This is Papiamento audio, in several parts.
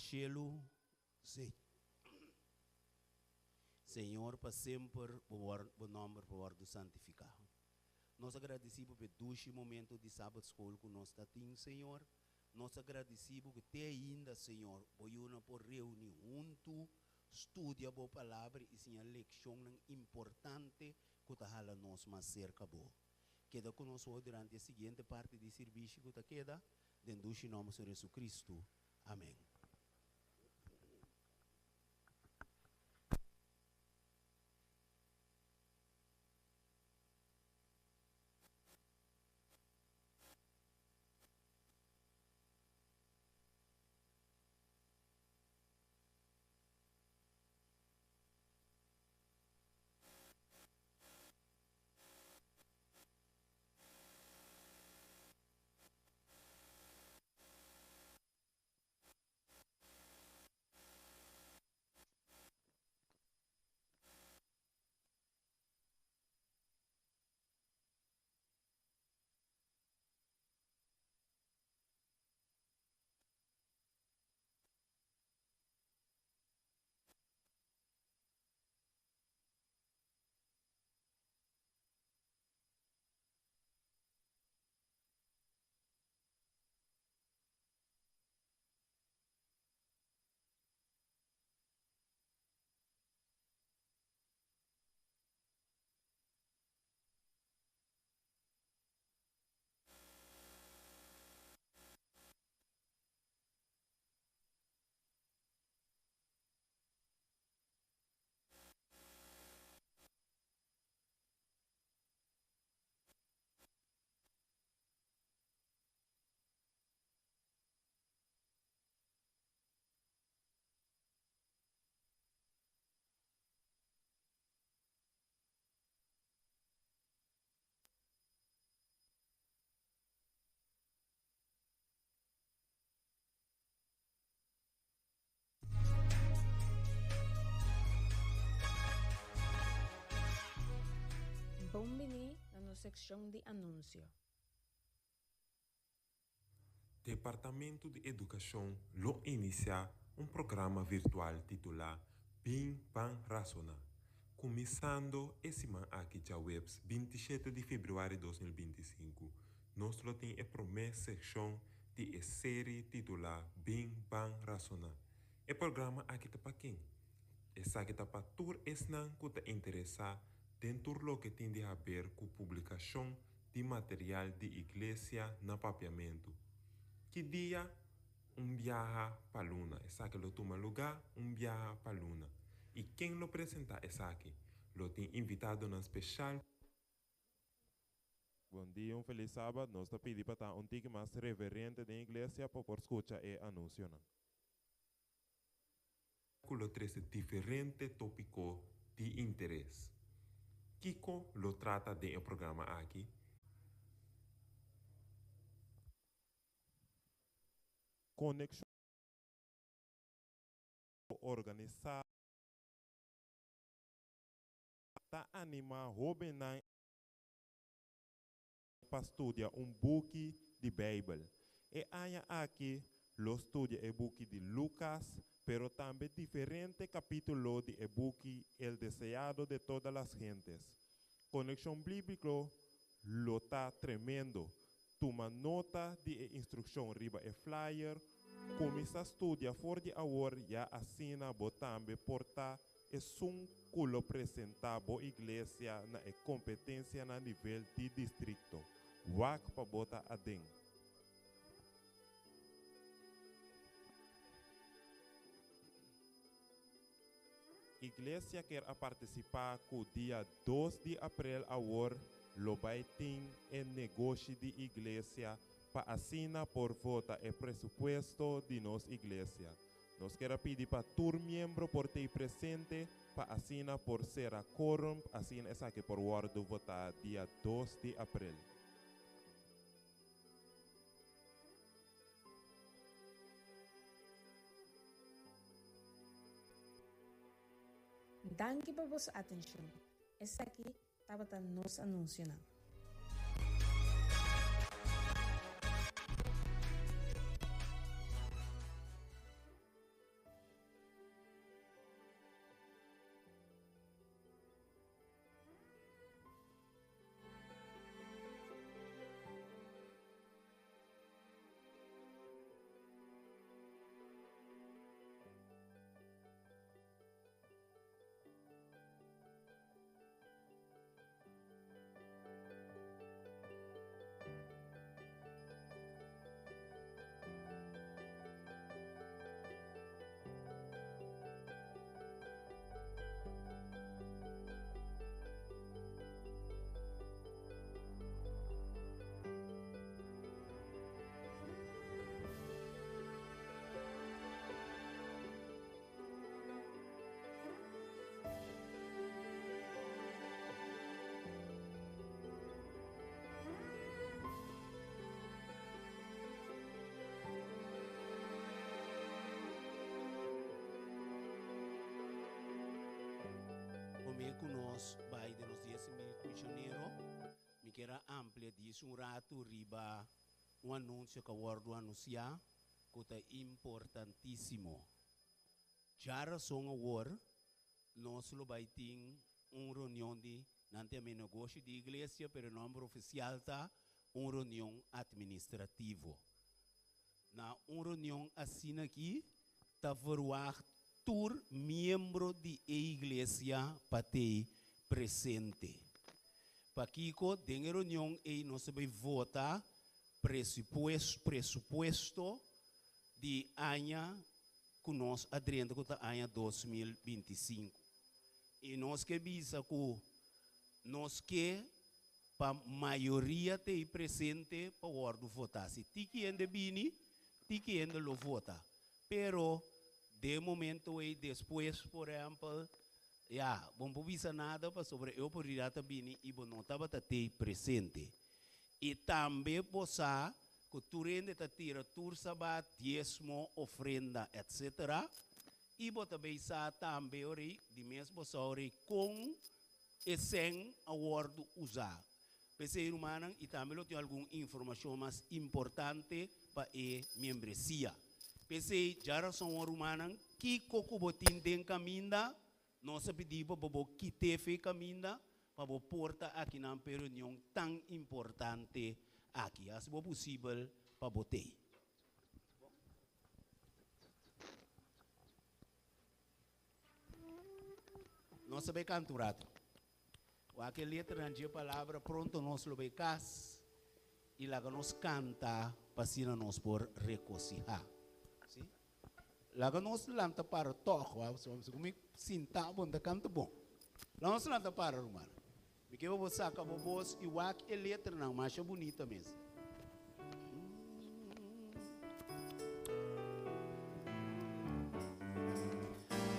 shelu, Señor, pa semper Bo nòmber por wòrdu santifiká. Nos a gradisí Bo p'e dushi momento di Sabbat School ku nos ta tin, Señor. Nos a gradisí Bo ku te ainda, Señor, Bo yunan por reuní huntu, studia Bo Palabra i siña lekshonnan importante ku ta hala nos mas serka Bo. Keda ku nos hoy durante e siguiente parti di sirbishi ku ta keda, den dushi nòmber Señor Jesucristo. Amèn. Bon bini na nos seccion di anuncio. Departamento di Edukashon lo inisiá un programa virtual titulá Bin Ban Rasoná, kuminsando e siman aki djaweps 27 di febrüari 2025. Nos lo tin e promé sekshon di e seri titulá Bin Ban Rasoná. E programa aki ta pa ken? Esaki ta pa tur esnan ku ta interesá den tur loke tin di haber ku publikashon di material di iglesia na papiamentu. Ki dia? Un biaha pa luna. Esaki lo tuma lugá un biaha pa luna. I ken lo presentá esaki? Lo tin invitadonan speshal. Bon dia, un felis sabat. Nos ta pidi pa ta un tiki mas reverente den iglesia pa por skucha e anunsionan. Ku lo trese diferente tópiko di interes. Kiko lo trata den e programa aki? Konekshon organisá ta animá hóbennan pa studia un buki di Beibel. E aña aki lo studia e buki di Lukas, pero tambe diferente kapítulo di e buki El deseado de todas las gentes. Konekshon Bíbliko lo ta tremendo. Tuma nota di e instrukshon riba e flyer, kuminsá studia for di awor ya asina bo tambe por ta esun ku lo presentá bo iglesia na e kompetensia na nivel di distrikto. Wak pa bo ta aden. Iglesia kier a partisipá ku dia dos di aprel awor lo bai tin e negoshi di iglesia pa asina por vota e presupuesto di nos iglesia. Nos kier a pidi pa tur miembro por tei presente pa asina por sera quorum asina esaki por wòrdu votá dia dos di aprel. Danki pa boso atenshon. Esaki tabata nos anunsionan. Promé ku nos bai den nos dies misionero, mi kier a amplia dies un ratu riba un anunsio ku a wòrdu anunsiá ku ta importantísimo. Djarason awor nos lo bai tin un reunion di, nan ta yama e negoshi di iglesia, pero e nòmber ofisial ta un reunion atministrativo. Na un reunion asina aki ta verwagt tur miembro di e iglesia pa t'ei presente. Pakiko den e reunion ei nos ta bai vota presupuesto di aña ku nos a drenta ku ta aña 2025. I nos ke bisa ku nos ke pa mayoria t'ei presente pa wòrdu votá. Si tiki hende bini, tiki hende lo vota. Pero den momento ei despues, por ehèmpel, ya, bo no por bisa nada pasobra e oportunidat a bini i bo no tabata t'ei presente. I tambe bo sa ku tur hende ta tira tur sabat, diesmo, ofrenda, etc. I bo ta bay sa tambe ora ei, di mes bo sa ora ei kon e sèn a wòrdu usá. P'esei, rumannan, i tambe lo tin algun informashon mas importante pa e miembresia. P'esei, djarason ho rumannan, kiko ku bo tin den kaminda, nos a pidi bo pa bo kit'é fe kaminda pa bo por ta akinan p'e reunion tan importante aki. Hasi bo posibel pa bo t'ei. Nos a bay canta un rato. Wak e letranan dje palabra pronto nos lo bay cas y laga nos canta pa asina nos por regociha. Si? Laga nos lanta para toch, wak, pasobra mi sinta bo no ta canta bon. Laga nos lanta para, ruman. Mi ke pa bo saka bo bos i wak e letranan masha bunita mes.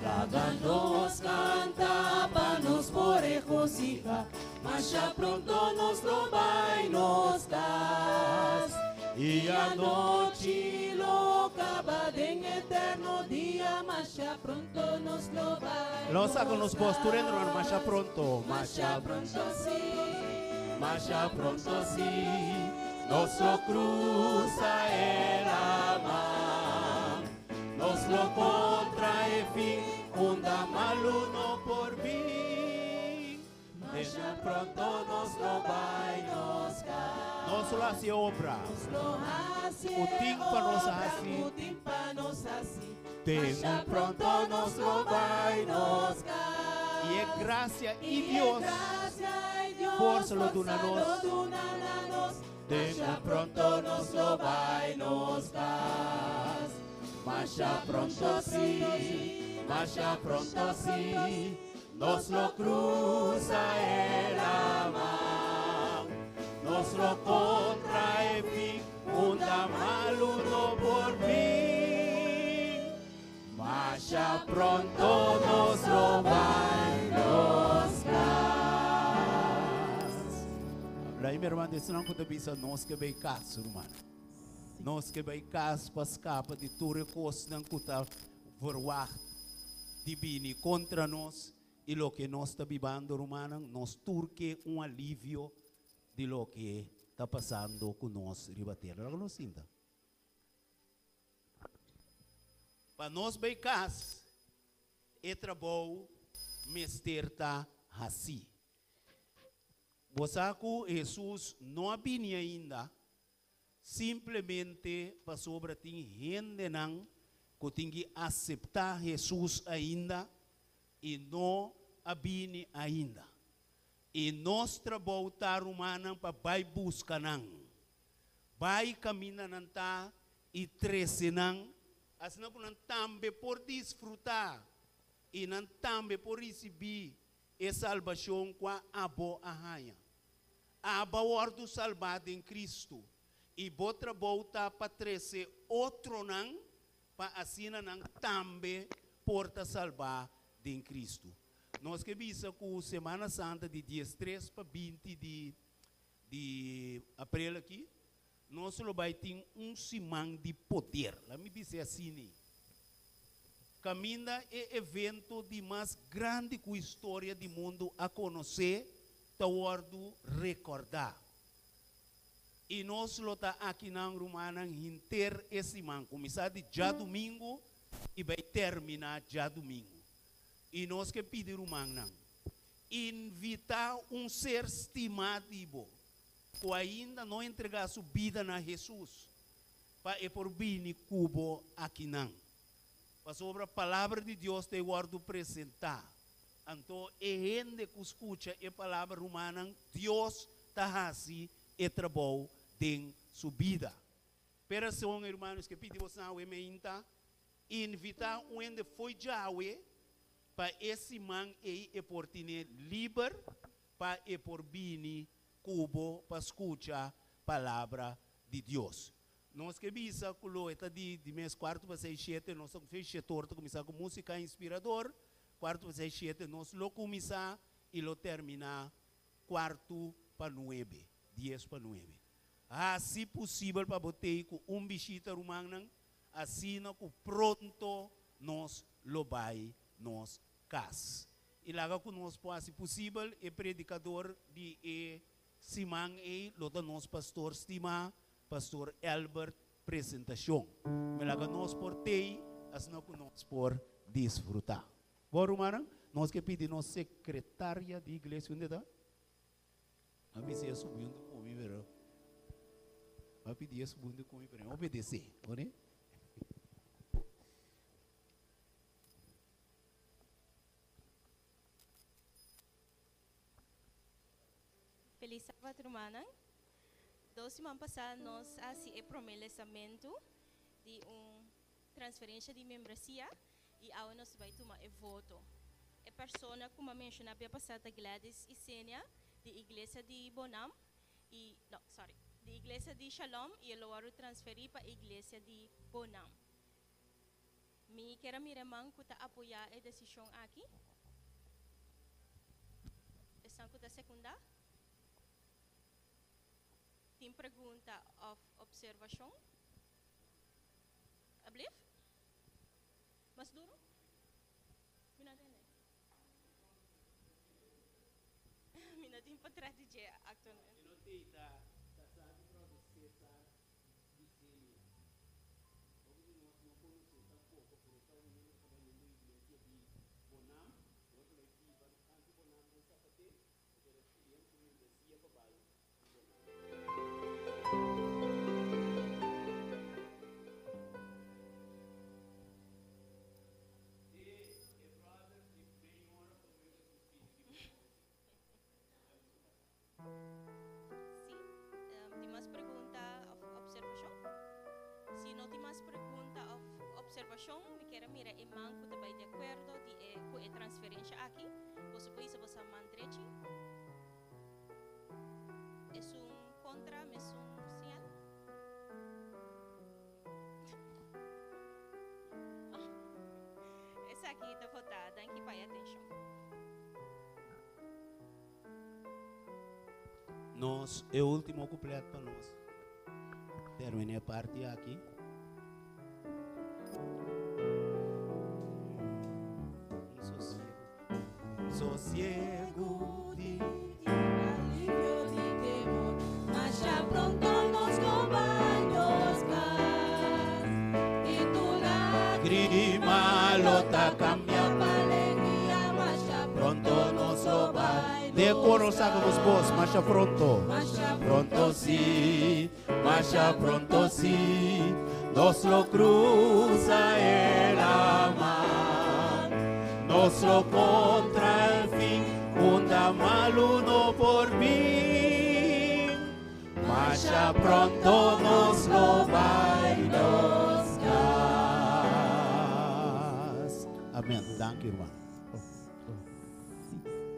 Laga nos kanta pa nos por regosija, masha pronto nos lo bai nos kas. I anochi lo kaba den eterno dia, masha pronto nos lo bai Nos saca nos nos bos tur hende hermano kas. masha pronto Masha pronto sí, masha pronto sí, nos lo cruza e laman, nos lo contra e fin, unda malu no por bin. Masha pronto nos lo bai nos kas. Nos lo haci obra. Nos lo haci Ku tin pa nos obra, haci. ku tin pa nos haci. Den Masha un pronto nos lo bai nos kas. I e gracia i I e Dios gracia i Dios forsa lo duna forsa lo nos. duna na nos. Den Masha un pronto nos lo bai nos kas. Masha pronto sí, masha pronto sí, Nos lo cruza e laman, nos lo contra e fin, unda malu no por bin. Masha pronto nos lo bai nos cas. Lai mi herman, esnan cu ta bisa nos ke bay cas, ruman. Nos ke bay cas pa scapa di tur e cosnan cu ta verwacht di bini kontra nos i loke nos ta bibando, rumannan, nos tur ke un alivio di loke ta pasando ku nos riba tera. Laga nos sinta. Pa nos bai kas, e trabou mester ta hasí. Bo sa ku Hesus no a bini ainda Simplemente pasobra tin hendenan ku tin ki aseptá Hesus ainda i no a bini ainda. I nos trabou ta, rumannan, pa bai buska nan. Bai kaminda nan ta i trese nan, asina ku nan tambe por disfrutá i nan tambe por risibí e salbashon kua abo a haña. Abo a wòrdu salbá den Kristu, i bo trabou ta pa trese otronan pa asina nan tambe por ta salbá den Kristu. Nos ke bisa ku Semana Santa di 13 pa 20 di di aprel aki, nos lo bai tin un siman di poder. Laat mi bis'é asina. Kaminda e evento di mas grandi ku historia di mundu a konosé ta wòrdu rekòrdá. I nos lo ta akinan rumannan henter e siman, kuminsá di djadumingu i bai terminá djadumingu. I nos ke pidi rumannan, invitá un ser stimá di bo ku ainda no entregá su bida na Hesus pa e por bini ku bo akinan. Pasobra palabra di Dios ta e wòrdu presentá. Anto e hende ku skucha e palabra rumannan, Dios ta hasi e trabou den su bida. Pero segun hermanos ke pidi bosnan awe meinta, invitá un hende fo'i djawe pa e siman ei e por tine liber pa e por bini ku bo pa skucha palabra di Dios. Nos ke bisa ku lo e ta di di mes kuartu pa seis shete nos ta seis shetor ta kuminsá ku músika inspirador, kuartu pa seis shete nos lo kuminsá i lo terminá kuartu pa nuebe, dies pa nuebe. Hasi pusibel pa bo tei ku un bishita rumannan, asina ku pronto nos lo bai nos kas. I laga ku nos por hasi pusibel, e predikador di e siman ei lo ta nos pastor stimá, Pastor Albert Presentacion. Mi laga nos por tei, asina ku nos por disfrutá. Bo rumannan, nos ke pidi nos sekretaria di iglesia unda e ta? A bisa e subi huntu ku mi, pero a pidi e subi huntu ku mi, pero e obedesé, ori? Feliz Sabat rumannan. Dos siman pasá nos a hasi e promé lesamentu di un transferensha di membresia i awe nos ta bai tuma e voto. E persona ku m'a menshoná bia pasá ta Gladys Isenia di Iglesia di Bonam i, no, sorry, di Iglesia di Shalom i e lo wòrdu transferí pa Iglesia di Bonam. Mi kier a mira e man ku ta apoyá e desishon aki. Esnan ku ta sekundá? Tin pregunta òf opservashon? Ablief? Mas duru? Mi no a tende. Mi no tin potret di dje aktualmente. E no tei ta kasá di bròder Cesar Vicenia. Hopi di nos no konosé tampoko, pero e ta un hende ku ta bayendo iglesia di Bonam. Awor ku lo e biba anti Bonam den Sapaté, e ta recibiendo su membresia pa bai di Bonam. E e brother di mei ora pa mira su pidi di Bonam. Sí, tin mas pregunta of observacion? Si no tin mas pregunta of observacion, mi kier a mira e man cu ta bay di acuerdo di e cu e transferencia aki. Boso por hisa boso man drechi. Esun contra mesun señal. Esaki ta vota. Danki pa e atencion. Nos, e último kuplet pa nos terminá e parti aki. Un sosiego. Sosiego di Alivio di temor, masha pronto nos lo bai nos kas. I tur lágrima lo ta kambia pa alegria, masha pronto nos lo bai. De coro saca nos voz, masha pronto. Pronto sí, masha pronto sí, nos lo cruza el amar. Nos lo contra el fin, unda malu no por bin. Masha pronto nos lo bai nos cas. Amen. Dank u, hermano. Sí.